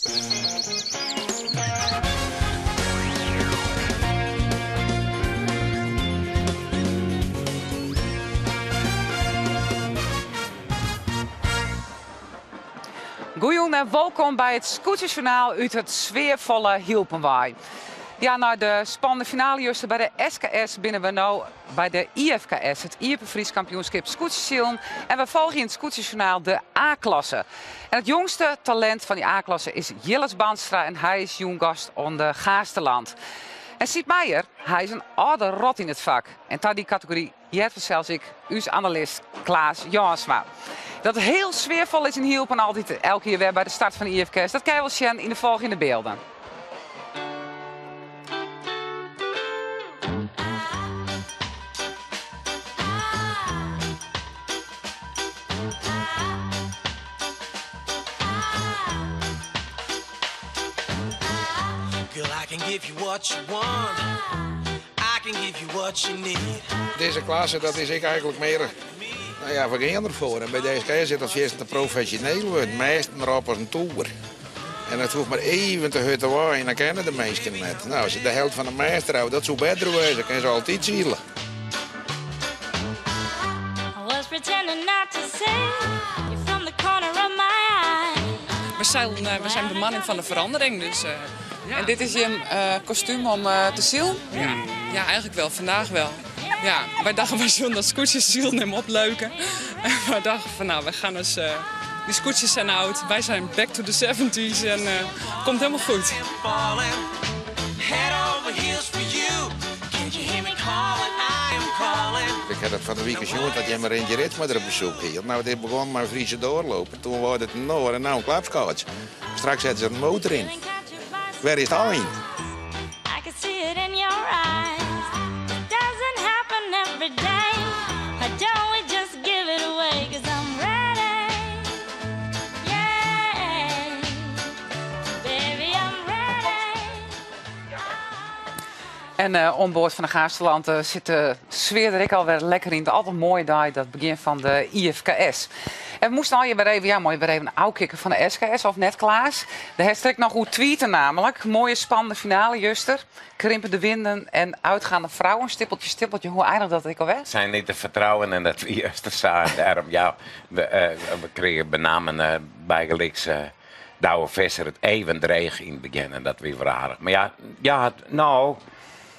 Goejûn en wolkom by it Skûtsjesjoernaal út it sfearfolle Hylpen wei. Ja, nei de spannende finale juster by de SKS binne we no by de IFKS, it Iepen Frysk Kampioenskip Skûtsjesilen. En we folgje yn it Skûtsjesjoernaal de A-klasse. En it jongste talint fan dy A-klasse is Jilles Bandstra en hy is jûn gast oan de Gaasterland. En Sieb Meijer, hy is in âlde rot yn it fak. En ta dy kategory heart fansels ek ús analist Klaas Jaarsma. Dat it hiel sfearfol is yn Hylpen altyd elk jier wer by de start fan de IFKS, dat kinne je wol sjen yn de folgjende bylden. Dizze klasse dat is ek eigenlik mear, no ja, we gean der foar. En by de SKS is dat fierstente profesjoneel wurden. Mêsten derop as in toer. En it hoecht mar even te hurd te waaien, dan kenne de minsken net. No, as je de helt fan de mêst derôf, dat soe better wêze, kinne se altyd sile. We zijn bemanning van de verandering, dus En dit is jim kostuum om te silen? Ja, ja, eigenlijk wel. Vandaag wel. Ja, wy dachten wy zullen dat skûtsjesilen even opleuken. En wy dachten van nou, we gaan eens... Die skûtsjes zijn oud, wij zijn back to the 70s en komt helemaal goed. Ik ha dat fan de wike sjoen dat jimme Rintje Ritsma der op besoek hie. No, it is begûn mei Friese doorlopen, toen waard it in oar en no in klapskaats. Straks sette se der in motor yn. Wêr is it ein? En oan board fan de Gaasterland sit de sfear der ek alwer lekker yn. Altyd in moaie dei, dat begjin fan de IFKS. En we moasten allegear wer even, ja, moai wer even ôfkikke fan de SKS, of net, Klaas? Dêr hast ek noch oer tweeten namelijk. Moaie spannende finale juster. Krimpende winden en uitgaande vrouwen. Stippeltje, stippeltje. Hoe eindige dat ek alwer? Zijn niet te vertrouwen en dat wie juster sa. En dêrom, ja, we krigen benammen bygelyks Douwe Visser it even dreech yn it begjin en dat wie wol aardich. Mar ja, ja, no,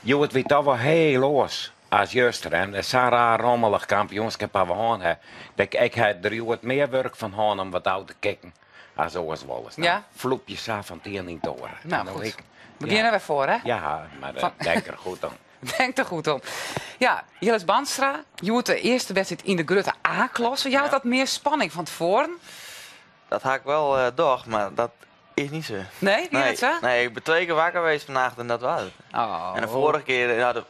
hjoed wie toch wol hiel oars as juster. En sa'n raar rommelich kampioenskip ha we hân. Hè. Ik ha der hjoed mear wurk fan hân om wat ôf te kicken as oars wolris. Dan Ja? floep je sa fan it ien yn it oare. Nou, En dan goed. ik, We ja. geane wer foar, hè? Ja, mar denk der goed om. Denk der goed om. Ja, Jilles Bandstra, hjoed de earste wedstriid yn de grutte A-klasse. Jout dat mear spanning fan tefoaren? Dat ha ik wol tocht, mar dat is net sa. Nee, wie net sa? Nee, ik bin twa kear wakker west fannacht en dat wie it. Oh. En de foarige kear, ja, de,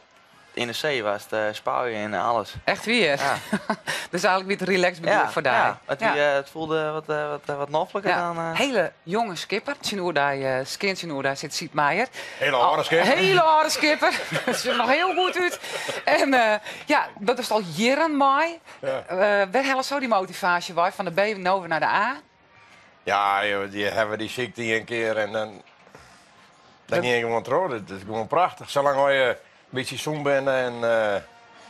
yn de see wie it spuie en alles. Echt wier? Ja. Dus eigenlik wie it relaxed begjin Ja, foar dy. ja. It, Ja. wie, it fielde wat nofliker Ja. dan. Hiele jonge skipper. Tsjinoer dy, skean tsjinoer dy sit Sieb Meijer. Hiele âlde skipper. Hiele âlde skipper. Dat sjocht noch hiel goed út. En ja, dat is al jierren mei. Ja. Wêr hellesto dy motivaasje wei? Fan de B no wer nei de A? Ja, joh, dy hawwe dy sykte ien kear en dan, dan gean je gewoan troch. Dat is gewoan prachtich. Salang je in bytsje sûn binne en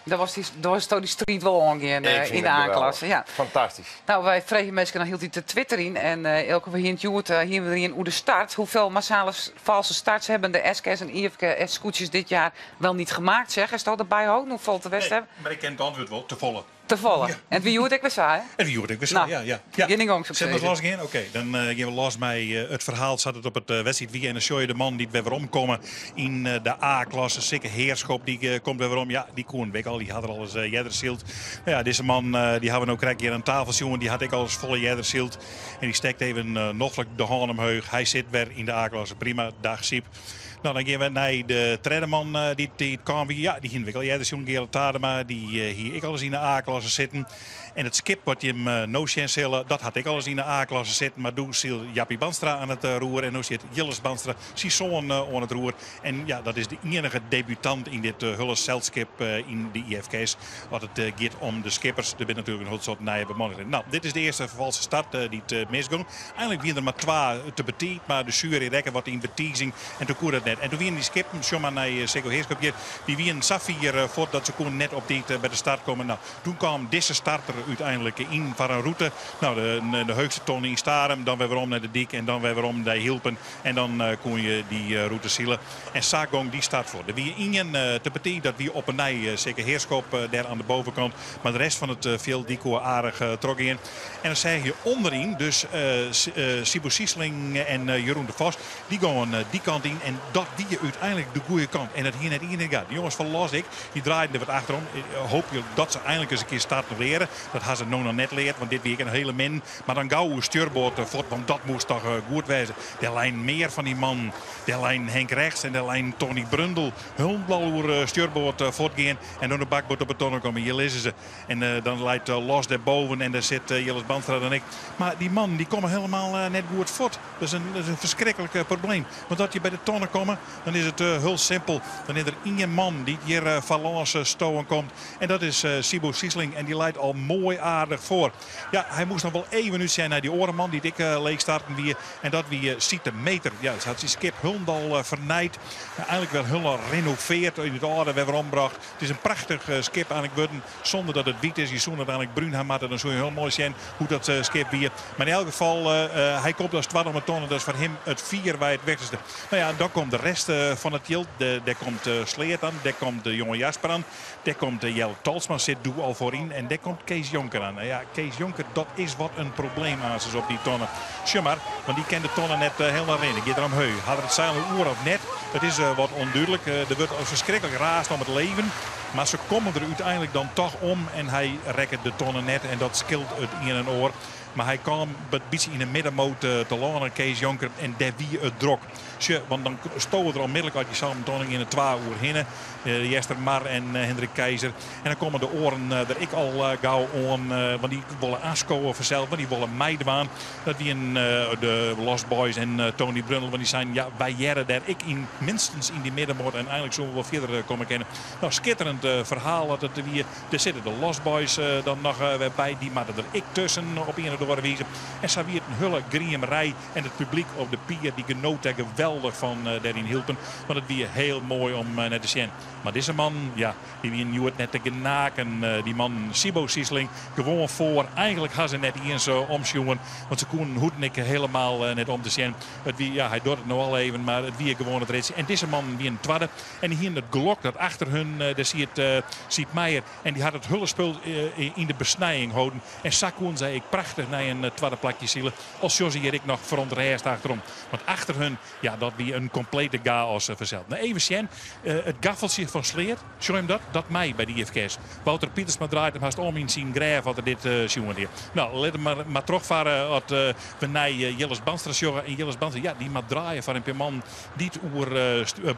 Dan was die, dan was dy striid wol oangean Ik fyn yn de it geweldich. A-klasse. Ja. Fantastysk. Nou, wy freegje minsken dan hieltyd te twitterjen. En Eelke, we hiene it hjoed, hiene we der ien oer de start. Hoeveel massale valse starts hebben de SKS en IFKS skûtsjes dit jaar wel niet gemaakt, zeg? Is dat erbij ook? Hoe valt de West Nee, hebben? mar ik ken it antwurd wol, te folle. Te folle. Ja. En it wie hjoed ek wer sa, hè? En wie hjoed ek wer sa, Nou, ja, ja. Ja. Gean dyn gong, soe ik Sille we sizze. los gean? Oké, dan gean we los mei it ferhaal sa't it op it wedstriid wie. En dan sjogge je de mannen dy't wer weromkomme yn de A-klasse. Sikke Heerschop dy komt wer werom. Ja, dy koenen we ek al. Dy hat der al ris earder syld. No ja, dizze man dy hawwe we no krekt hjir oan tafel sjoen. Dy hat ek al ris folle earder syld. En dy stekt even noflik de hân omheech. Hy sit wer yn de A-klasse. Prima, dag Siep. No, dan gean we nei de tredde man dy't kaam wie. Ja, dy hiene we ek al earder sjoen. Geale Tadema, dy hie ek al ris yn de A-klasse. A-klasse sitten. En it skip wat jim no sjen sille, dat hat ek alris yn de A-klasse sitten. Mar doe siel Jappie Bandstra oan it roer en no sit Jilles Bandstra, syn soan, oan it roer. En ja, dat is de iennige debutant yn dit hiele selskip yn de IFKS. As it giet om de skippers, der binne natuerlik in hiel soad nije bemanningen. No, dit is de earste falske start dy't misgong. Einlik wiene der mar twa te betiid, mar de sjuery rekke wat yn betizing en toen koe dat net. En toen wiene dy skippen, sjoch mar nei Sicko Heerschop hjir, dy wiene sa fier fuort dat se koene net op tiid by de start komme. No, toen kaam dizze starter úteinlik yn foar in rûte. No, de heechste tonne yn Starum, dan wer werom nei de dyk en dan wer werom nei Hylpen. En dan koene je dy rûte sile. En sa gong dy start fuort. Der wie ien te betiid, dat wie op 'e nij Sikke Heerschop dêr aan de bovenkant. Mar de rest fan it fjild dy koe aardich trochgean. En dan seach je ûnderyn dus Siebo Siesling en Jeroen de Vos. Dy gongen dy kant yn en dat wie úteinlik de goede kant. En dat hie net ien in de gaten. De jonges fan Los ek, dy draaiden der wat achterom. Hoopje dat se einlik ris in kear starten leare. Dat ha se no noch net leard, want dit wie ek in hiele min. Mar dan gau oer stjurboard fuort, want dat moast toch goed wêze. Dêr leinen mear fan dy mannen. Dêr leinen Henk Rechts en dêr leinen Tony Brundel. Hielendal oer stjurboard fuortgean en dan de bakboard op 'e tonne komme. Hjir lizze se. En dan leit Los dêrboven en dêr sit Jilles Bandstra dan ek. Mar dy mannen dy komme helemaal net goed fuort. Dat is in ferskriklik probleem. Want as je by de tonne komme, dan is it hiel simpel. Dan is der ien man dy't hjir foarlâns stowen komt. En dat is Siebo Siesling. En dy leit al moai aardich foar. Ja, hy moast noch wol even útsjen nei dy oare man dy't ek leech starten wie. En dat wie Siete Meter. Ja, se hat syn skip hielendal fernijd. Einlik wer hielendal renoveard, yn it âlde wer werombrocht. It is in prachtich skip einlik wurden, sûnder dat it wyt is. Je soene it einlik brún ha moatte, dan soe je hiel moai sjen hoe't dat skip wie. Mar yn elk gefal, hy komt as twadde om 'e tonne. Dat is foar him it fierwei it wichtichste. No ja, dan komt de rest fan it jild. Dêr komt Sleat aan, dêr komt de jonge Jasper aan. Dêr komt Jelle Talsma sit doe al foaryn en dêr komt Kees Jonker aan. Nou ja, Kees Jonker, dat is wat in probleem aansens op dy tonne. Sjoch mar, want dy kin de tonne net helemaal rinne. Giet er omheech? Hat er it seil oer of net? It is wat ûndúdlik. Der wurdt ferskriklik raasd om it leven. Mar se komme der úteinlik dan toch om en hy rekket de tonne net en dat skeelt it ien en oar. Mar hy kaam in bytsje yn de middenmoot te lânen, Kees Jonker, en dêr wie it drok. Sjoch, want dan stowe der onmiddellik uit die samentonning in de twa oer hinne. De Eastermar en Hendrik Keizer. En dan komme de oaren der ek al gau oan, want dy wolle aanskowe fansels, want dy wolle meidwaan. Dat wienen de Lost Boys en Tony Brundel, want dy seinen, ja, wy hearre dêr ek yn, minstens yn dy middenmoot en einlik soene we wol fierder komme kinne. No, skitterend ferhaal dat it wie. Dêr sitte de Lost Boys dan noch wer by, dy moatte der ek tusken op ien of oare wize. En sa wie it in hiele griemerij. En it publyk op de pier dy genoot dêr geweldich fan dêr yn Hylpen. Want it wie hiel moai om nei te sjen. Mar dizze mannen, ja, dy wienen hjoed net te genaken. Dy mannen, Siebo Siesling, gewoan foar. Eigenlik ha se net iens omsjoen. Want se koenen hoeden ek helemaal net om te sjen. It wie, ja, hy docht it no al even, mar it wie gewoan it ritsje. En dizze mannen wienen twadde. En dy hienen it gelok dat achter hun, dêr siet Siep Meijer. En dy hat it hiele spul yn de besnijing holden. En sa koenen sy ek prachtich nei in twadde plakje sile. Al sjogge se hjir ek noch ferûntrêst achterom. Want achter hun, ja, dat wie in komplete chaos fansels. No even sjen, it gaffeltsje fan Sleat, sjoch jim dat? Dat mei by de IFKS. Wouter Pietersma draait him hast om yn syn grêf as er dit sjoen hie. No, lit him mar trochfarre as we nei Jilles Bandstra sjogge. En Jilles Bandstra, ja, dy moat draaie foar in pear mannen dy't oer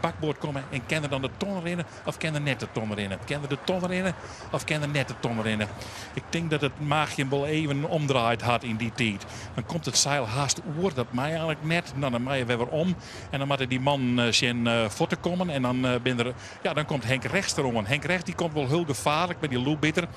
bakboard komme. En kin er dan de tonne rinne of kin er net de tonne rinne? Kin er de tonne rinne of kin er net de tonne rinne? Ik tink dat it maachje him wol even omdraaid hat yn dy tiid. Dan komt it seil hast oer, dat mei eigenlik net. No, dan mei er wer wer om. En dan moatte dy mannen sjen fuort te kommen. En dan bin der, ja, dan komt Henk Rechts deroan. Henk Rechts dy komt wol hiel gefaarlik by dy loebitter.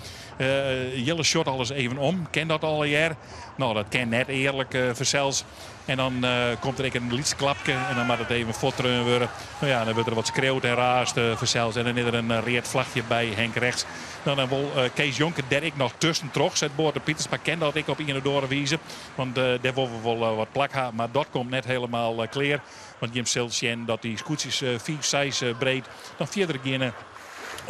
Jelle sjocht alles even om. Kin dat allegear? No, dat kin net earlik fansels. En dan komt der ek in lyts klapke en dan moat it even fuorttreaun wurde. No ja, dan wurdt der wat skreaud en raasd fansels. En dan is der in read flachje by Henk Rechts. No, dan wol Kees Jonker dêr ek noch tuskentroch, seit Boater Pieters. Mar kin dat ek op ien of oare wize? Want dêr wolle we wol wat plak ha. Mar dat komt net helemaal klear. Want jim sille sjen dat dy skûtsjes 5, 6 breed dan fierder geane.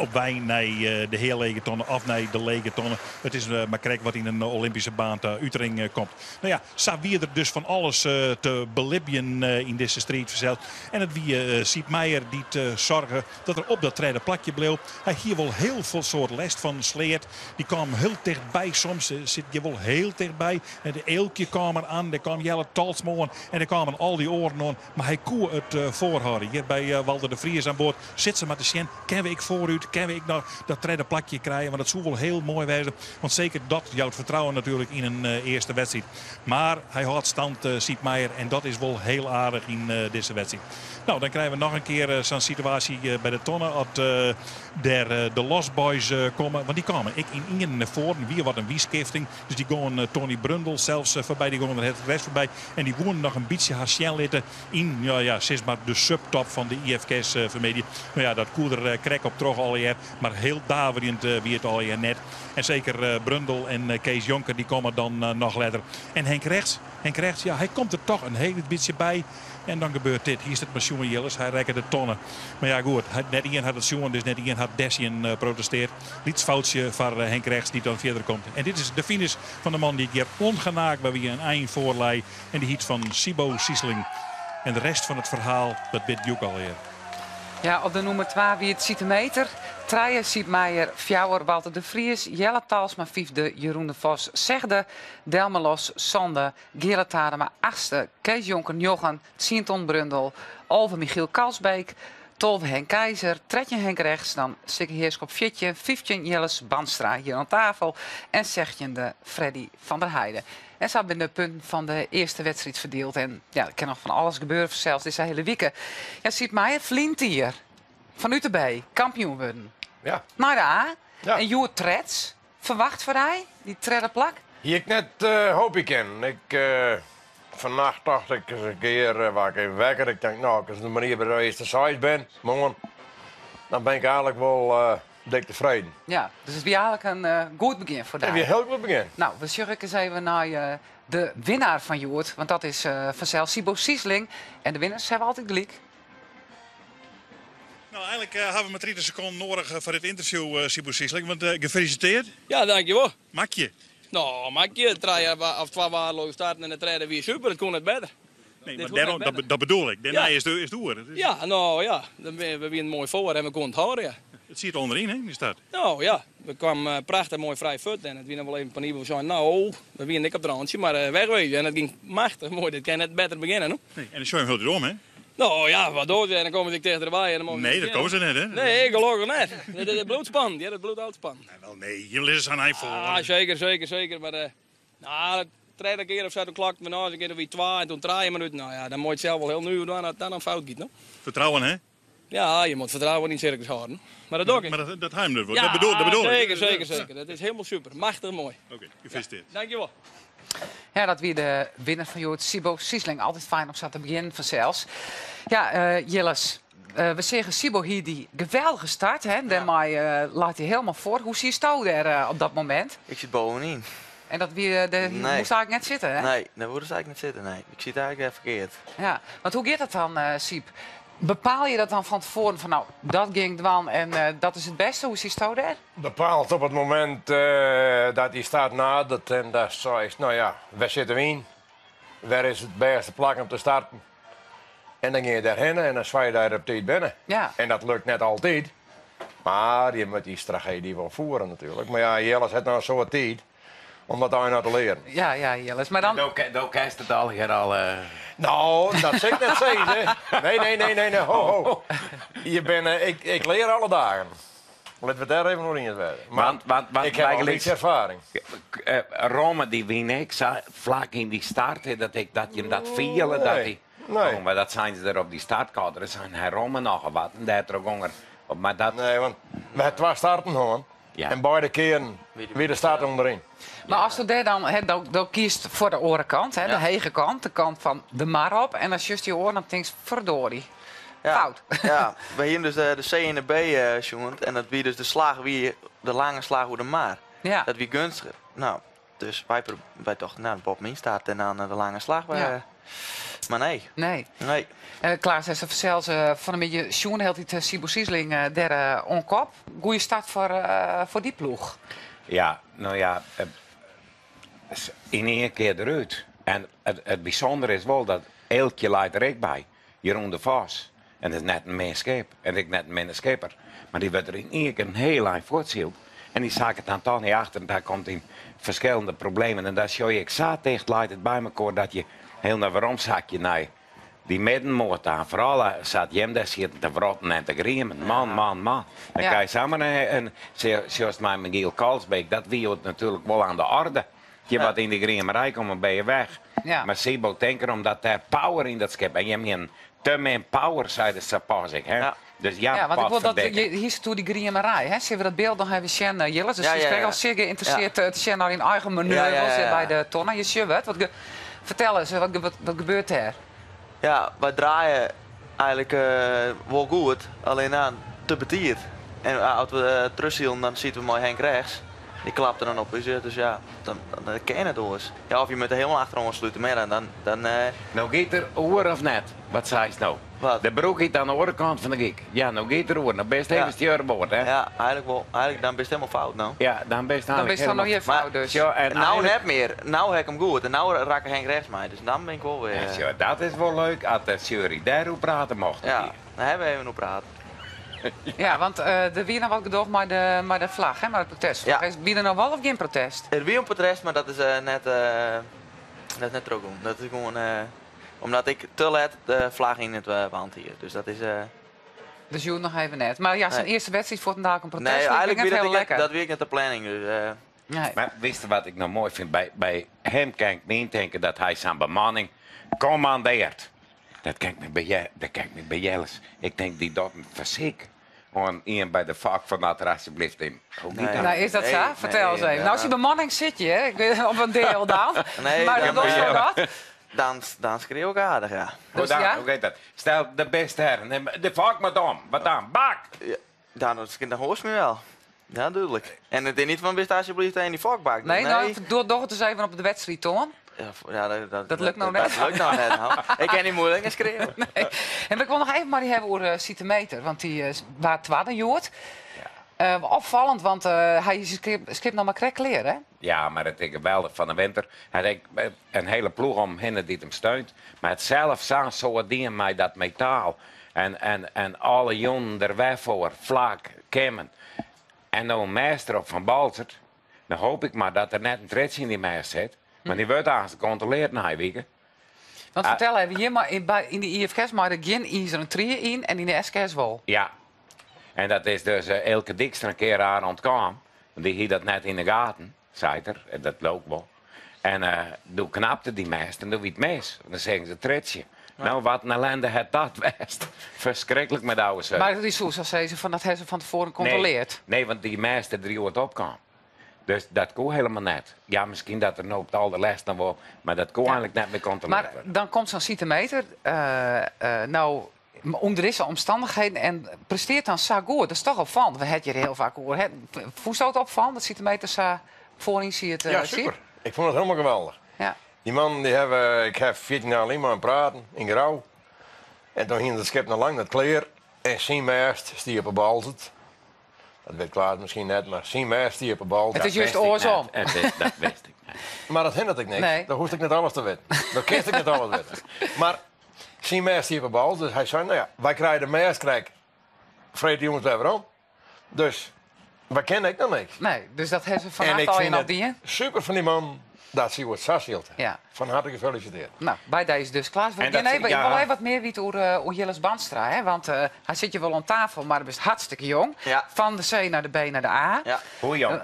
Op wei nei de heallege tonne of nei de lege tonne. It is mar krekt wat yn in Olympyske baan ta utering komt. No ja, sa wie der dus fan alles te belibjen yn dizze striid fansels. En it wie Siep Meijer dy't soarge dat er op dat tredde plakje bleau. Hy hie wol hiel folle soad lêst fan Sleat. Dy kaam hiel tichtby soms. Sit hjir wol hiel tichtby. En de Eelkje kaam er oan, dêr kaam Jelle Talsma oan en dêr kamen al dy oaren oan. Mar hy koe it foarhâlde. Hjir by Walter de Vries oan board sit se mar te sjen. Kinne we ek foarút? Kinne we ek noch dat tredde plakje krije? Want dat soe wol hiel moai wêze. Want seker dat jout fertrouwen natuerlik yn in earste wedstriid. Mar hy hâldt stand, Sieb Meijer. En dat is wol hiel aardich yn dizze wedstriid. No, dan krije we noch in kear sa'n situaasje by de tonne. As dêr de Lost Boys komme. Want dy kamen ek yn ien nei foaren. Wie wat in wynskifting. Dus dy gongen Tony Brundel sels foarby. Dy gongen der het rest foarby. En dy woenen noch in bytsje har sjen litte yn, no ja, sis mar de subtop fan de IFKS fanmiddei. No ja, dat koe der krekt op troch allegear. Mar hiel daverjend wie it allegear net. En seker Brundel en Kees Jonker dy komme dan noch letter. En Henk Regts, Henk Regts, ja, hy komt der toch in hiel bytsje by. En dan gebeurt dit. Hiest it mar sjoen, Jilles. Hy rekke de tonne. Mar ja, goed. Net ien hat it sjoen, dus net ien hat dêrtsjin protesteard. Lyts foutsje foar Henk Regts dy't dan fierder komt. En dit is de finish fan de man dy't hjir ongenaakber wie in ein foar lei. En de heat fan Siebo Siesling. En de rest fan it ferhaal, dat wit Djoek allegear. Ja, op de nûmer twa wie it Siete Meeter. Trije Sieb Meijer, fjouwer Walter de Vries, Jelle Talsma fyfde, Jeroen de Vos sechde, Delmer Los sânde, Geale Tadema achtste, Kees Jonker njoggen, tsien Ton Brundel, 11 Michiel Kalsbeek, 12 Henk Keizer, 13 Henk Regts, dan Sikke Heerschop 14, 15 Jilles Bandstra hjir oan tafel en sechstjinde Freddy van der Heijden. En sa binne de punten fan de earste wedstriid ferdield. En ja, der kin noch fan alles gebeure fansels dizze hiele wike. Ja, Sieb Meijer, ferline jier fanút de B kampioen wurden. Ja. Nei de A. Ja. En hjoed treds. Ferwacht foar dy, dy tredde plak? Hie ik net hoopje kinnen. Ik, fannacht tocht ik ris in kear, waard ik even wekker. Ik tink, no, as ik mar by de earste seis bin, moarn, dan bin ik eigentlik wol dik tefreden. Ja, dus it wie eigentlik in goed begjin foar dy. It wie in hiel goed begjin. No, we sjogge ek ris even nei de winnaar fan hjoed, want dat is fansels Siebo Siesling. En de winners hawwe altyd gelyk. No, eigentlik hawwe we mar 30 sekonden nedich foar dit ynterview, Siebo Siesling. Want gefelisiteerd. Ja, dankjewol. Makje. No, makje. Trije of twa waardeloze starten en de tredde wie super. It koe net better. Nee, mar dêrom, dat bedoel ik. Dêrnei is it oer. Ja, no ja. We wienen moai foar en we koenen it hâlde, ja. It siet ûnderyn, hè, dy start? No ja, we kwamen prachtich moai frij fuort en it wie noch wol even penibel. We seinen, no, we wienen ek op it rântsje, mar wegwezen. En it gyng machtich moai. Dit kin net better begjinne, no. Nee, en dan sjogge je him hieltyd om, hè? No ja, wat docht en dan komme se ek tichterby. En dan moatte we Nee, dat komme se net, hè? Nee, gelokkich net. It bliuwt spannend, ja, it bliuwt altyd spannend. Nee, wel nee, jim lizze sa'n ein foar. Ah, seker, seker, seker. Mar nou, de tredde kear of sa, toen klokten we nei, kear wie twa en toen trije minuten. No ja, dan moat je it sels wol hiel nuver dwaan as it dan dan fout giet, no. Fertrouwen, hè? Ja, je moat fertrouwen yn sirkus hâlden. Mar dat doch ik. Mar dat ha jim dus wol. Ja, Dat bedoel, dat bedoel ik. Zeker, zeker, zeker. Dat is hielendal super. Machtich moai. Oké, gefelisiteerd. Ja, dankjewol. Ja, dat wie de winner fan hjoed, Siebo Siesling. Altyd fijn om sa te begjinnen fansels. Ja, Jilles, we seagen Siebo hie dy geweldige start. Hè? Dêrmei leit hy hielendal foar. Hoe siesto dêr op dat momint? Ik sit bovenyn. En dat wie, dêr Nee. moast eigentlik net sitte, hè? Nee, dêr woe ik eigentlik net sitte, nee. Ik siet eigentlik dêr ferkeard. Ja, want hoe giet dat dan, Sieb? Bepaal je dat dan fan tefoaren fan no, dat gean ik dwaan en dat is it bêste? Hoe siesto dêr? Bepaald op it momint dat dy start nadert en dan seist, no ja, wêr sitte we yn? Wêr is it bêste plak om te starten? En dan gean je dêrhinne en dan soargje je dat je der op tiid binne. Ja. En dat lukt net altyd, mar je moat dy strategy wol fiere natuerlik. Mar ja, Jilles hat noch in soad tiid om dat ein noch te learen. Ja, ja, Jilles. Mar dan... Do kinst it allegear al... No, dat sil ik net sizze. Nee, nee, nee, nee, nee, ho, ho. Je bin, ik, ik lear alle dagen. Litte we it dêr even oer iens wêze. Mar Want, want, want ik ha al in bygelyks bytsje erfaring. Romme dy wyn ek sa flak yn dy start, hè, dat ik dat jim dat fiele, dat Nee, dy nee. Oh, mar dat seinen se der op dy startkaart, der seinen hy romme nochal wat en dêrtroch gong er op, mar dat Nee, want we ha twa starten hân Ja. en beide kearen wie de start ûnderyn. Mar asto dêr dan, hè, do, do kiest foar de oare kant, hè, de Ja. hege kant, de kant fan de mar op, en dan sjochst dy oar en dan tinkst, verdorie, Ja. fout. Ja, we hienen dus de C en de B sjoen en dat wie dus de slach wie de lange slach oer de mar. Ja. Dat wie geunstiger. No, dus wy wy tochten, no, boppe myn start en dan de lange slach. Ja. Mar nee. Nee. Nee. Klaas, hast fansels fan 'e middei sjoen, hieltyd Siebo Siesling dêr oan kop. Goeie start foar dy ploech. Ja, no ja, yn ien kear derút. En it bysûndere is wol dat Eelkje leit der ek by, Jeroen de Vos. En dat is net in min skip en ek net in minne skipper. Mar dy wurdt der yn ien kear in hiel ein fuortsyld. En dy sakket dan toch net achter en daar komt yn ferskillende problemen. En daar sjoch je ek sa ticht leit it by mekoar dat je hiel nei werom sakje nei Dy middenmoat dan, foaral sa't jim dêr sieten te wrotten en te griemen. Man, man, man. Dan krij je samar in, sjochst mei Michiel Kalsbeek, dat wie hjoed natuerlik wol aan de orde. Je wat yn de griemerij komme, ben je weg. Mar Siebo tinkt erom dat dêr power yn dat skip en jim hienen te min power, sei de sa pas ik, hè. Dus ja, Ja, want ik wol dat potverdikke. hier is toen die griemerij, hè? Zullen we dat beeld nog even zien, eh, Jilles? Dus je is al zeer geïnteresseerd te zien naar in eigen manoeuvres bij de tonnen. Je ziet het. Wat vertel eens, wat gebeurt daar? Ja, wij draaien eigenlijk wel goed, alleen aan te betierd. En als we terugzielen, dan zitten we mooi Henk rechts. Die klapt er dan op. Dus ja, dan ken je het oors. Ja, of je moet er helemaal achterom sluiten, maar ja, dan Nou gaat er oor of net? Wat zei ze nou? Wat? De broek gaat aan de andere kant van de giek. Ja, nou gaat er oor. Nou best even stuurboord, hè? Ja, eigenlijk wel. Eigenlijk, dan ben je helemaal fout, nou. Ja, dan ben je Dan ben je dan nog je fout, Maar- dus. Ja, en Nou eigenlijk- net meer. Nou heb ik hem goed. En nou raak ik Henk rechts mij. Dus dan ben ik wel weer... Ja, ja, dat is wel leuk als de jury daarover praten mocht. Ja, daar hebben we even op praten. Ja, want er wie nou wat gedoogd maar de vlag, hè, maar het protest. Ja. Is wie er nou wel of geen protest? Er wie een protest, maar dat is net ook om. Dat is gewoon omdat ik te laat de vlag in het wand hier. Dus dat is. Dus je nog even net. Maar ja, zijn Nee. eerste wedstrijd voor vandaag een protest. Nee, lijkt me eigenlijk net weet heel ik lekker. dat weet ik net de planning. Dus. Nee. Maar wist je wat ik nou mooi vind? Bij hem kan ik niet denken dat hij zijn bemanning commandeert. Dat kan ik niet bij dat kan ik niet bij Jelles. Ik denk die dat verziek. Gewoon iemand bij de vak van dat er alsjeblieft in. Hoe Nee. gaat dat? Nou, is dat Nee, zo? nee, Vertel eens even. ja. Nou, als je bemanning zit je, hè? Ik weet, op een deel dan. Nee, maar dan dat is ben wel je- dat. Dan schreeuw ik aardig, ja. Hoe Dus dan? ja? Hoe gaat dat? Stel de beste heren. De vak maar dan. Wat dan? Bak! Ja, dan hoor je me wel. Ja, duidelijk. En het is niet van wist alsjeblieft in die vakbak. Nee, nou, doe het eens even op de wedstrijd, Toon. Ja, ja, Dat lukt nou net. Dat lukt nou net. Nou. Ik kan niet moeilijk en schreeuwen. Nee. En ik wil nog even maar die hebben over Citometer, want die waar twadde joort. Opvallend, want hij is skip nog maar krek kleren, hè? Ja, maar het is geweldig van de winter. Hij heeft een hele ploeg om hem die hem steunt. Maar het zelf zijn zo dingen met dat metaal. En alle jongen er weg voor, vlak, kemmen. En nou een meester op Van Balzert. Dan hoop ik maar dat er net een tretje in die meester zit. Maar die wordt eigenlijk gecontroleerd na een week. Want vertel even, hier maar in de IFKS maar er geen ijzeren trie in en in de SKS wel. Ja. En dat is dus Elke Dijkstra een keer aan ontkwam. Want die hield dat net in de gaten, zei er. En dat loopt wel. En toen knapte die meester en toen wie het mis. Dan zeggen ze tretje. Nou, wat een ellende het dat west. Verschrikkelijk met oude zeuk. Maar dat is zo, zoals zei ze, van dat hij ze van tevoren controleert. Nee, nee, want die meester drie uur opkwam. Dus dat kon helemaal net. Ja, misschien dat er nou op de allerlaatste nog wel, maar dat kon eigenlijk net meer controleerd Maar worden. dan komt zo'n citometer, nou, onder deze omstandigheden en presteert dan zo goed. Dat is toch opvallend. We hebben hier heel vaak gehoord. Hè? Voest dat opvallend, dat citometer zo voorin zie het, Ja, zie? super. Ik vond het helemaal geweldig. Ja. Die man, die hebben, ik heb 14 jaar alleen maar aan het praten, in Grauw. En toen ging het schip nog lang dat kleer. En zijn meest stier op een bal zit. Dat weet Klaas misschien net, maar zijn meest stier op een bal. Het is juist Wist ik oorsom. net. Dat wist ik net. Maar dat hindert ik niks. Nee. Dan hoef ik net alles te weten. Dan kist ik net alles weten. Maar zijn meest stier op een bal, dus hij zei, nou ja, wij krijgen de meest, krijg vreet de jongens blijven om. Dus wij kennen ik nog niks. Nee, dus dat hebben ze En vannacht ik al vind in al het die. super van die man dat ze wordt sashield. Ja. Van harte gefeliciteerd. Nou, bij deze dus Klaas. En Ja, dat nee, zie- maar ik ja. wil even wat meer weten over Jilles Bandstra. Hè? Want hij zit je wel aan tafel, maar hij is hartstikke jong. Ja. Van de C naar de B naar de A. Ja. Hoe jong?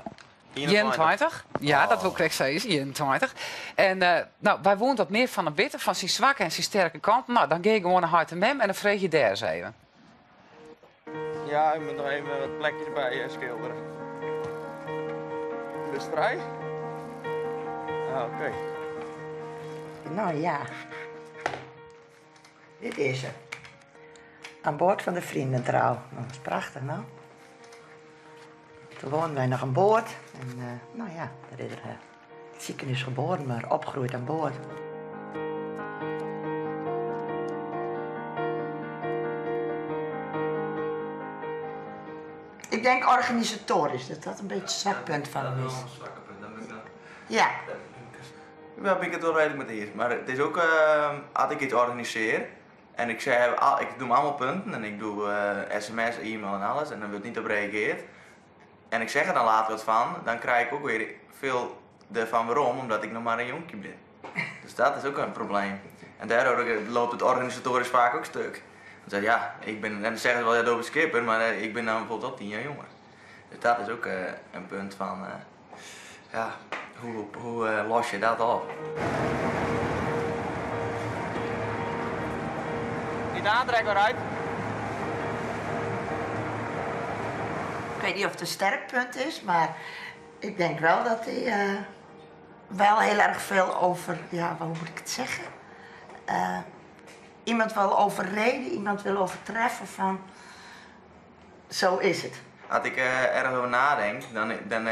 21. Ja, dat wil ik zeggen, 21. En nou, wij woont wat meer van hem weten, van zijn zwakke en zijn sterke kant. Nou, dan ga je gewoon naar hart en mem en dan vreeg je daar eens even. Ja, ik moet nog even wat plekjes bij schilderen. Ben je vrij? Ah, oké. Nou ja, dit is ze. Aan boord van de vriendentrouw. Nou, dat is prachtig, nou. Toen woonden wij nog aan boord. En nou ja, daar is er het ziekenhuis geboren, maar opgegroeid aan boord. Ik denk organisatorisch, dat dat een beetje het zwak punt van hem is. Dat is wel een zwakke punt, dat moet ik dan- Ja. Ja, ben ik het wel redelijk met eens. Maar het is ook, als ik iets organiseer en ik zeg, ik doe allemaal punten en ik doe sms, e-mail en alles en dan wordt niet op gereageerd. En ik zeg er dan later wat van, dan krijg ik ook weer veel ervan waarom, omdat ik nog maar een jonkie ben. Dus dat is ook een probleem. En daardoor loopt het organisatorisch vaak ook stuk. Want ja, ik ben, en dan zeggen ze wel, ja, doe skipper, maar ik ben dan bijvoorbeeld al 10 jaar jonger. Dus dat is ook een punt van, ja, hoe los je dat op? Niet aantrekken, uit. Ik weet niet of het een sterk punt is, maar ik denk wel dat hij wel heel erg veel over, ja, hoe moet ik het zeggen? Iemand wil overreden, iemand wil overtreffen van, zo is het. Als ik ergens over nadenk, dan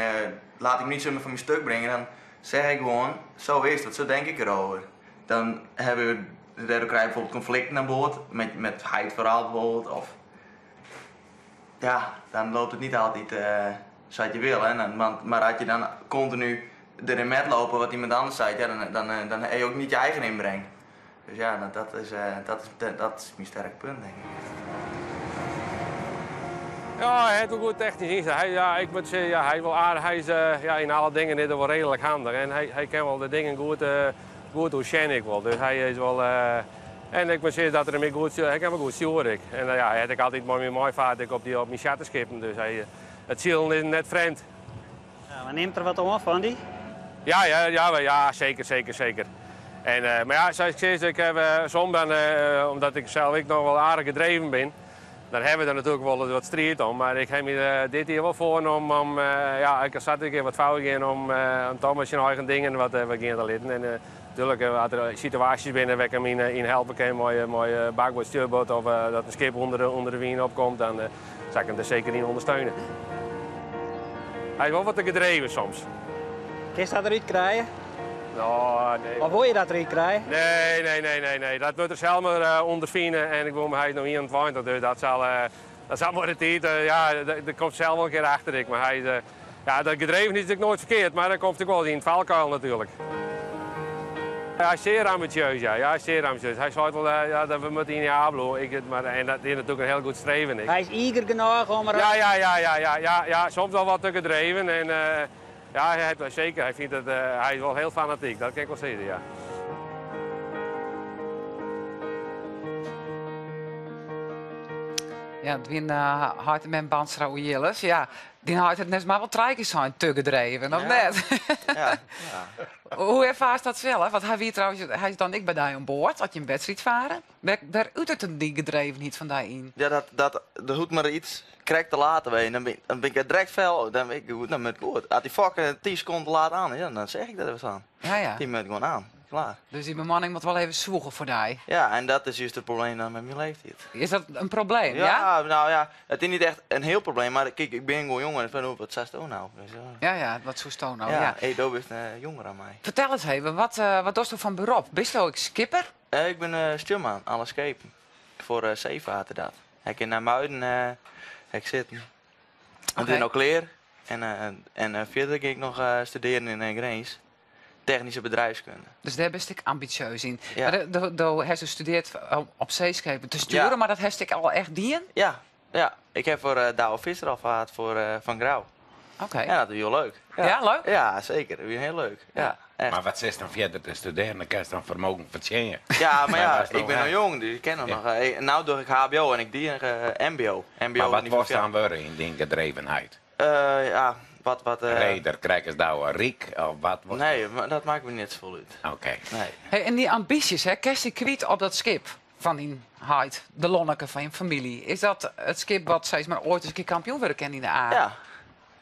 laat ik me niet zomaar van mijn stuk brengen. Dan zeg ik gewoon, zo is het, zo denk ik erover. Dan hebben we, daardoor krijg je bijvoorbeeld conflicten aan boord, met het verhaal bijvoorbeeld. Of, ja, dan loopt het niet altijd zoals je wil. Hè. Maar als je dan continu erin met lopen wat iemand anders zei, ja, dan heb je ook niet je eigen inbreng. Dus ja, nou, dat is mijn sterk punt, denk ik. Ja, hij heeft wel goed technisch inzicht. Hij, ja, ik moet zeggen, ja, hij is wel aardig. Hij is ja, in alle dingen is hij wel redelijk handig. En hij kan wel de dingen goed hoe ik wel. Dus hij is wel. En ik moet zeggen dat er hem goed, hij kan wel goed sturen. Ik. En ja, hij had ik altijd mooi mooi vaart ik op mijn charterschepen. Dus hij, het ziel is net vreemd. Ja, maar neemt er wat om van die? Ja, ja, ja, ja, zeker, zeker, zeker. En, maar ja, zoals ik zeg, ik heb soms dan, omdat ik zelf ik nog wel aardig gedreven ben, dan hebben we er natuurlijk wel wat strijd om. Maar ik heb me dit hier wel voorgenomen om, ja, ik zat een keer wat fout in om toch met zijn eigen dingen wat we gaan te litten. En natuurlijk, als er situaties binnen waar ik hem in helpen kan, mooie bakboord, stuurboord of dat een schip onder de wind opkomt, dan zal ik hem er zeker in ondersteunen. Hij is wel wat te gedreven soms. Kun je dat eruit krijgen? Nou, nee. Of wil je dat eruit krijgen? Nee, nee, nee, nee, nee. Dat moet er zelf maar ondervinden. En ik wil hij is nog 21, dus dat zal maar de tijd. Ja, dat komt zelf wel een keer achter ik. Maar hij is, ja, dat gedreven is natuurlijk nooit verkeerd, maar dan komt hij wel in het valkuil natuurlijk. Ja, hij is zeer ambitieus, ja. Ja, hij is zeer ambitieus. Hij zei wel, ja, dat we moeten in Diablo. Ik, maar, en dat is natuurlijk een heel goed streven. Ik. Hij is eager genoeg om er... Ja, ja, ja, ja, ja, ja, ja, soms wel wat te gedreven. En, ja, hij heeft, zeker. Hij vindt het, hij is wel heel fanatiek, dat kan ik wel zeggen, ja. Ja, het win hard met Bandstra Jilles. Ja, die had het net maar wel drie zijn te gedreven, of Ja. net? Ja, ja. Hoe ervaart dat zelf? Want hij weet trouwens, hij is dan ik bij die aan boord, als je een wedstrijd varen. Waar uit het die gedreven niet van daar in? Ja, dat hoeft maar iets krek te laten weten. Dan ben ik direct fel, dan ben ik goed, dan moet ik goed. Als die fucking 10 seconden te laat aan is, ja, dan zeg ik dat even aan. Ja, ja. Die moet gewoon aan. Klaar. Dus die bemanning moet wel even zwoegen voor die. Ja, en dat is juist het probleem dan met mijn leeftijd. Is dat een probleem, ja? Ja, nou ja, het is niet echt een heel probleem, maar kijk, ik ben gewoon jonger. Ik ben wat zes nou. Dus, ja. Ja, ja, wat zo stoon nou, Ja, ja. hey, dat is jonger dan mij. Vertel eens even, wat doe je van beroep? Ben je ook skipper? Ik ben stuurman, alle schepen. Voor zeevaarten dat. Ik in naar Muiden ik zit. Ik ben nog klaar. En verder ging ik nog studeren in Grins. Technische bedrijfskunde. Dus daar ben ik ambitieus in. Ja. Maar de heeft gestudeerd op zeeschepen te sturen, Ja. maar dat heeft ik al echt dien? Ja, ja. Ik heb voor Douwe Visser al gehad voor Van Grauw. Oké. Ja, dat is heel leuk. Ja. Ja, leuk? Ja, zeker. Dat is heel leuk. Ja, Ja. echt. Maar wat is dan verder te studeren? Dan kan je dan vermogen verdienen. Ja, maar ja, dat is ik nog ben nog hè. jong, dus ik ken nog. Ja. nog, nou doe ik HBO en ik die MBO. MBO Maar wat niet was van- dan worden in die gedrevenheid? Ja, wat, wat, Reder, krijg nou een riek of wat was Nee, maar dat maakt me niet zoveel uit. Oké. Nee. Hey, en die ambities, hè, kerst je kwijt op dat schip van die Hyde, de Lonneke van je familie. Is dat het schip wat steeds maar ooit eens een keer kampioen werden kennen in de A? Ja.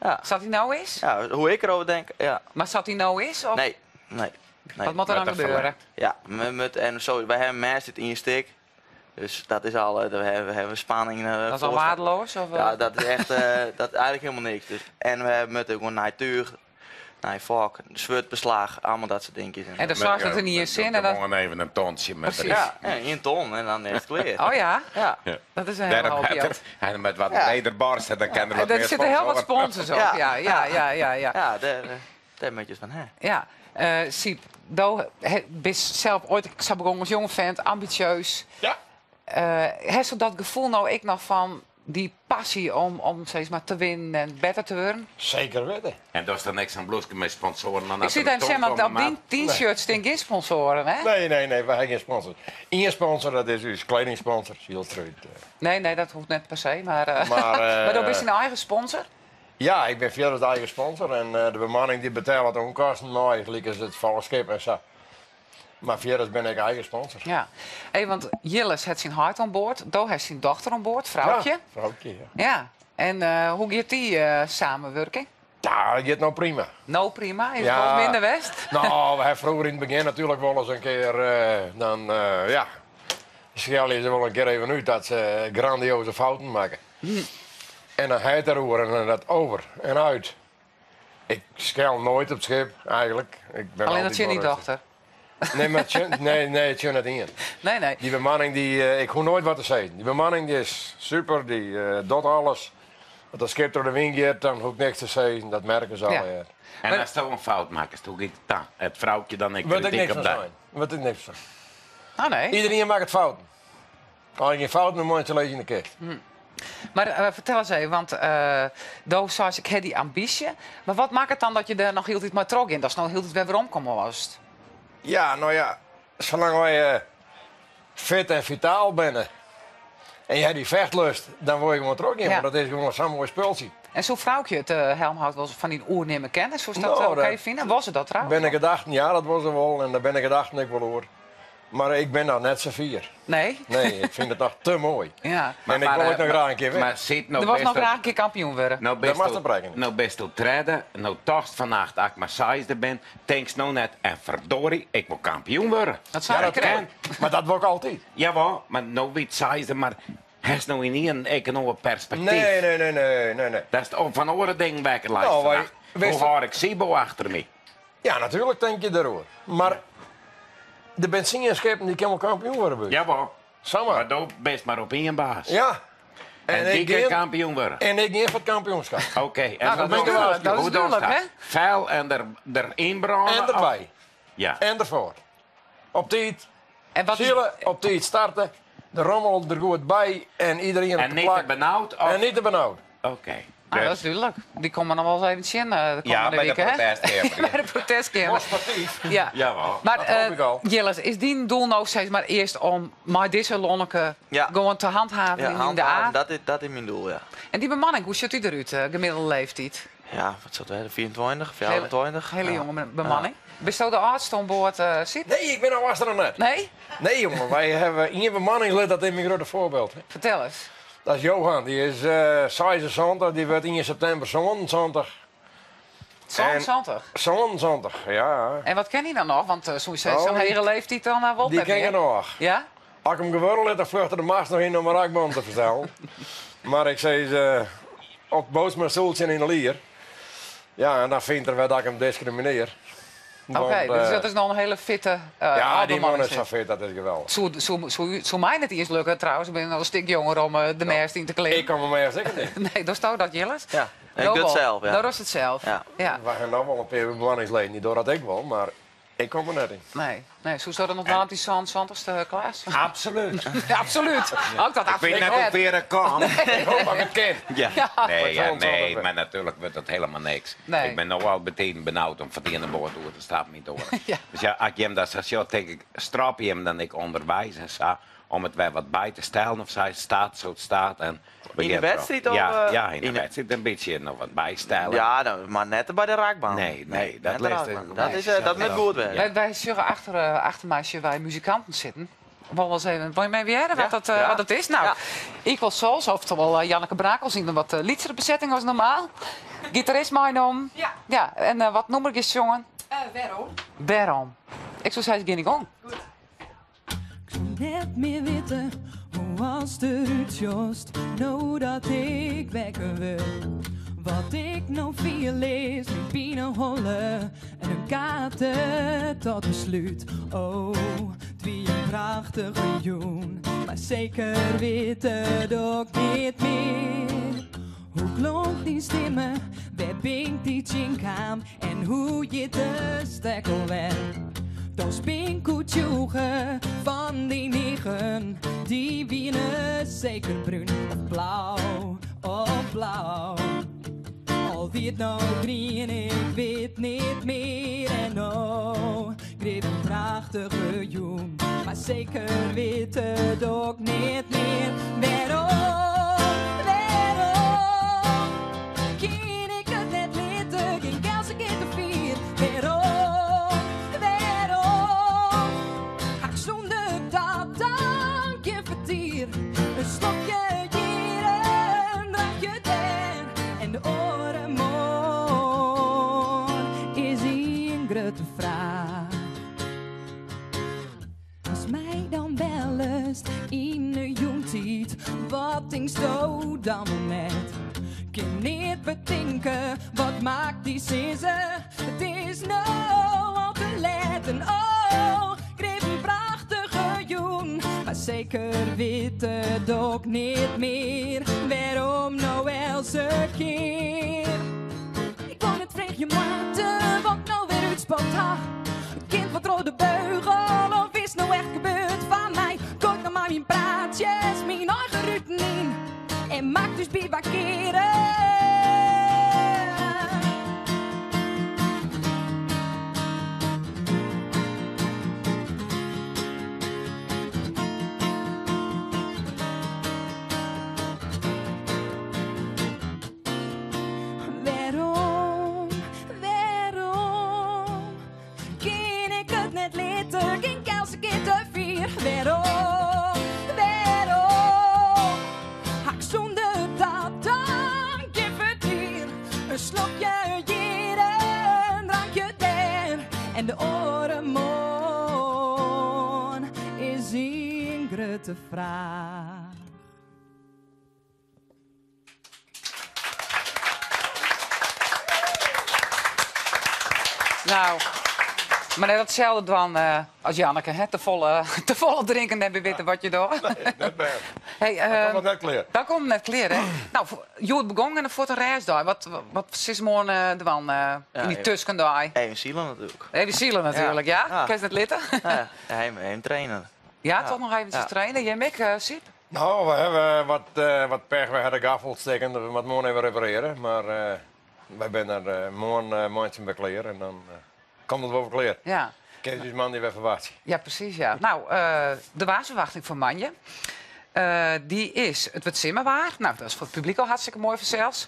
Ja. Zat hij nou eens? Ja, hoe ik erover denk, ja. Maar zat hij nou eens? Of? Nee, nee, nee. Wat moet er dan Met de gebeuren? verlengd. Ja, met, en zo, wij hebben mensen in je stik. Dus dat is al, we hebben spanning. Dat is al voor- waardeloos? Of, Ja, dat is echt, dat is eigenlijk helemaal niks. Dus, en we hebben met ook gewoon naar tuig, naar fok, zwart-beslag, allemaal dat soort dingetjes. En dan zorgt dat er niet in zin. En dan... Gewoon even een tonsje met Precies. Ja, en een ton en dan is het klaar. Oh ja? Ja. Ja. Dat is een hele Daarom hoop had geld. er- En met wat Ja. breder dan kan er wat En er meer zitten heel wat sponsoren. sponsors op. Ja, ja, ja, ja. ja. Ja, daar moet je van hè. Ja, Siep, do, he, bist zelf ooit, ik zou begonnen als jonge vent, ambitieus. Ja. Heb je dat gevoel nou ik nog van, Dy passy om sis mar te winnen en better te wurden? Seker witte. En dochst dan ek sa'n bloeske mei sponsoaren dan Ik sit even sjen, want op dyn dyn shirt stean gjin sponsoaren, hè? Nee, nee, nee, wy ha gjin sponsors. Ien sponsor, dat is ús kledingsponsor, Sielstruid. Nee, nee, dat hoecht net per se, mar Maar, mar do bist dyn eigen sponsor? Ja, ik bin fierder de eigen sponsor en de bemanning dy betellet de ûnkosten mei, lykas it folchskip en sa. Mar fierders bin ik eigen sponsor. Ja. Hey, want Jilles hat syn heit oan board, do hast syn dochter oan board, Froukje. Ja, Froukje, ja. Ja. En hoe giet dy samenwurking? Ja, dat giet no prima. No prima? Is it wol minder west? No, we ha froeger yn it begjin natuerlik wol ris in kear, dan ja, skelje se wol in kear even út dat se grandioze fouten makken. En dan ha it deroer en dan dat over en uit. Ik skel noait op it skip, eigentlik. Ik bin Allinnich altyd tsjin wol dyn rêstich. dochter? Nee, mar tsjin, nee, nee, tsjin net ien. Nee, nee. Dy bemanning, dy, ik hoech noait wat te sizzen. Dy bemanning dy is super, dy docht alles. As dat skip troch de wyn giet, dan hoech ik niks te sizzen. Dat merke se allegear. En ast do in fout makkest, hoe giet it dan? It froukje dan ek Wurdt ik krityk niks op fan dy? sein. Wurdt ik niks fan. Oh nee. Iederien makket fouten. As je gjin fouten mear meitsje, lizze yn de kist. Mar fertel ris even, want do seist ik ha dy ambysje. Mar wat makket dan dat je dêr noch hieltyd mei trochgean? Datst no hieltyd wer weromkomme wolst? Ja, no ja, salang wy fit en fitaal binne en je ha dy fechtlust, dan wol je gewoan trochgean, want dat is gewoan sa'n moai spultsje. En soe Froukje it helmhout wolris fan dyn oernimme kinne? Soest dat No, oké dat fine? Wol se dat trouwens? Binne gedachten, ja, dat wol se wol. En dêr binne gedachten ek wol oer. Mar ik bin noch net sa fier. Nee? Nee, ik fyn it noch te moai. Ja. En ik wol ek noch graach in kear winne. Mar sit no Do wolst bist noch graach in kear kampioen wurde. No Dat bist moatst oprekkenje. No bist do tredde, no tochtst fannacht as ik mar seisde bin, tinkst no net en ferdorie, ik wol kampioen wurde. Dat sei Ja, ik krekt. dat Mar dat wol ik altyd. Jawol, mar no wie it seisde, mar hast no ynienen ek in oar perspektyf. Nee, nee, nee, nee, nee, nee. Datst fan oare dingen wekker leist No, wy fannacht. wisten Hoe hâld ik Siebo achter my? Ja, natuerlik tink je deroer. Mar der binne tsien skippen dy kinne wol kampioen wurde by ús. Jawol. Samar. Mar do bist mar op ien baas. Ja. En, ik dy kin gean- kampioen wurde. En ik gean foar it kampioenskap. Oké. En Nou, dat hoe is dochst dúdlik, dat is Hoe dochst dúdlik, dat? hè? Feil en der, der ynbrâne? En derby. Ja. En derfoar. Op tiid En wat is- sile, op tiid starte, de rommel der goed by en iederien En op de net plak. te benaud? Of? En niet te benaud. Oké. Ah, Dus- dat is dúdlik. Dy komme noch wol ris even tsjin de Ja, kommende by de wike, hè? protestkeamer, ja. By de protestkeamer. Sportyf. Ja. Jawel. Mar, Dat hoop ik al. Jilles, is dyn doel no steeds mar earst om mei dizze Lonneke Ja. gewoan te hanthavenjen Ja, yn de A? handhaven, dat is myn doel, ja. En dy bemanning, hoe sjocht dy derút, gemiddelde leeftiid? Ja, wat sil it wêze, 24, 24? Hele Ja. jonge bemanning. Bisto de âldste oan board, Syb? Nee, ik bin no achter noch net. Nee? Nee, jongen, wy hawwe ien bemanningslid, dat is myn grutte foarbyld. Fertel ris. Dat is Johan, dy is 76, dy wurdt ien septimber 77. 77? 77, ja. En wat kin hy dan noch? Want soe je Oh, zo'n die hege leeftiid dan wol Die net kin mear. noch. Ja? As ik him gewurde lit, dan fluchtet de mast noch yn om in rakbom te fertellen. Mar ik sis, op boos mijn stoeltje yn de lier. Ja, en dan fynt er wer dat ik him diskriminearje. Oké, Want, dus dat is noch in hiele fitte ja, dy man âld is sa fit, dat is geweldich. Soe my net iens lukke trouwens, ik bin al in stik jonger om de mêst yn te klimmen. Ik kom der mêst ek net. Nee, dochsto dat, Jilles? Ja, ik Do doe it wol. sels, ja. Do dochst it sels. Ja. Ja. Wy hawwe noch wol in pear bemanningsleden, dy dogge dat ek wol, mar ik kom der net yn. Nee, nee. Soesto dat noch dwaan op dyn 77ste, Klaas? Absoluut. Ja, absoluut. Ook dat Ik wit absoluut net net. hoe ver ik kom. Ik hoop dat ik it kin. Ja. Nee, ja, Maar nee, zo'n maar natuurlijk wordt dat helemaal niks. Nee. Ik ben nu al meteen benauwd om van die ene boord door te stappen niet door. Ja. Dus ja, als je hem dat zo ziet, denk ik, strap je hem dan ik onderwijs en zo, om het weer wat bij te stellen of zij staat zo het staat. En In de begint wedstrijd erop. of, Ja, ja, in de in de wedstrijd een beetje nog wat bijstellen. Ja, nou, maar net by de raakbaan. Nee, nee, dat Net de leest raakbaan. ik- Dat nee, is, dat dat moet goed worden. Wy sjogge achter my sjogge wy muzikanten sitten. Wol ris even, wol je my hearre wat Ja, ja. wat dat is? Nou, Ja. Equal Souls, oftewol Janneke Brakels, yn in wat lytsere besetting as normaal. Gitarist meinommen. Ja. Ja, en wat nûmer giest sjongen? Wêrom? Wêrom? Ik soe sizze, gean ik om. Goed. Ik soe net mear witte hoe ast derút sjochst, no dat ik wekker wurd. Wat ik no fiel is myn pineholle en in kater tot beslút. Oh, it wie in prachtige jûn, mar seker witte doch ik net mear. Hoe klonk dyn stimme, wêr bin ik dy tsjinkaam en hoe hjittest ek alwer? Dochs bin ik oertsjûge fan dyn eagen, dy wiene seker brún of blau. blau? Al wie it no grien, ik wit net mear. En no grif in prachtige jûn, mar seker wit it ek net mear. Wêrom, wêrom kin ik it net litte? Gjin eltse kear te fier. Wêrom, wêrom ha ik sûnder dat drankje fertier? In slokje hjir, in drankje dêr. En de oare moarn is in grutte fraach. Ast my dan bellest yn de jûntiid, wat tinksto dan wol net? Kin net betinke, wat makket dy sizze? It is no al te let en oh, grif in prachtige jûn. Mar seker wit it ek net mear, wêrom no eltse kear? Ik wol net freegje moatte wat no wer útspookt ha. Kind wat troch de beugel of is no echt gebeurd fan my? Goait no mar myn praatsjes, myn eigen ruten yn en maak dus bivakkearen. Wêrom, wêrom kin ik it net litte? Gjin eltse kear te fier. Wêrom, wêrom ha ik sûnder dat drankje fertier? In slokje hjir, in drankje dêr. En de oare moarn is in grutte fraach. Nou, mar net itselde dwaan as Janneke, hè? Te folle drinken en net witte wat je dogge. Nee, net bêst. Hey, Dat komt net klear. Dat komt net klear, hè? Nou, hjoed begûn en dan fuort in rêstdei. Wat silst moarn dwaan yn dy tuskendei? Even silen natuerlik. Even silen natuerlik, ja? Ja. Kinst net litte? Ja, even trainen. Ja, toch noch eventsjes trainen. Jim ek, Syb? Nou, we hawwe wat pech. We hawwe de gaffel stikken. We moatte moarn even reparearje. Mar wy binne der moarn meitsjen we klear en dan komt it wol wer klear. Kinst ús moandei wer ferwachtsje. Ja, presys, ja. Nou, de waarsferwachting foar moandei. Dy is, it wurdt simmerwaar. Nou, dat is foar it publyk al hartstikke moai fansels.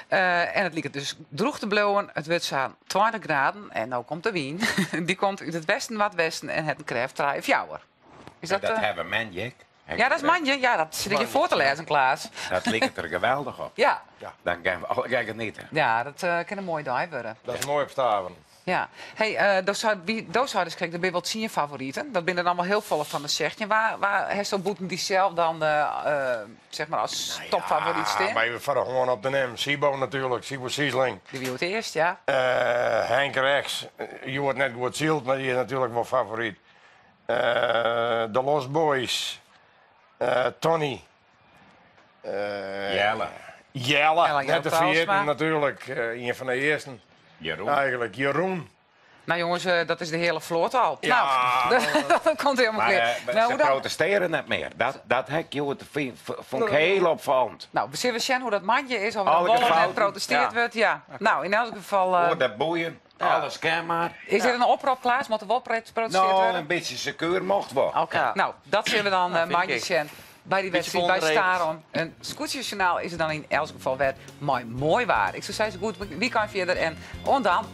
En it liket dus drûch te bliuwen. It wurdt sa'n 20 graden en no komt de wyn. Dy komt út it westen, noardwesten en hat in krêft trije, fjouwer. Is dat, Dat hawwe we moandei ek. Ja, dat is moandei. Ja, dat sit ik hjir foar te lêzen, Klaas. Dat liket der geweldich op. Dan gean we allegear genietsje. Ja, dat kin in moaie dei wurde. Dat is moai op Staven. Ja. Hey, do seidest krekt, der binne wol 10 favoriten. Dat binne der dan wol hiel folle fan de 16. Wa hast bûten dysels dan zeg maar as topfavoryt stean? Wy foar de hân op te nimmen. Sibo natuerlik, Sibo Siesling. Dy wie it earst, ja. Henk Rechts, hjoed net goed syld, mar dy is natuerlik wol favoryt. De Los Boys, Tony. Jelle. Jelle, Jelle net te Talsma. ferjitten natuerlik. Ien fan de earsten. Jeroen. Eigenlik, Jeroen. Nou jonges, dat is de hiele float al. Ja. Nou, dat komt hielendal Mar, klear. Nou, se hoe dan? protestearje net mear. Dat ha ik hjoed fûn ik hiel opfallend. Nou, we sille sjen hoe't dat moandei is, of der Alle wol of net gefouten. protestearre wurdt. Ja. Nou, yn elk gefal, Oer dat boeien, alles kin mar. Is der in oprop, Klaas? Moat der wol protestearre Nou, wurde? in bytsje sekuer mocht wol. Oké. Nou, dat sille we dan Nou, fyn moandei ik. sjen. By dy Bytsje wedstriid by volgende regels. Starum. In skûtsjesjoernaal is der dan yn elk gefal wer mei moai waar. Ik soe sizze, goed weekend fierder en oant dan.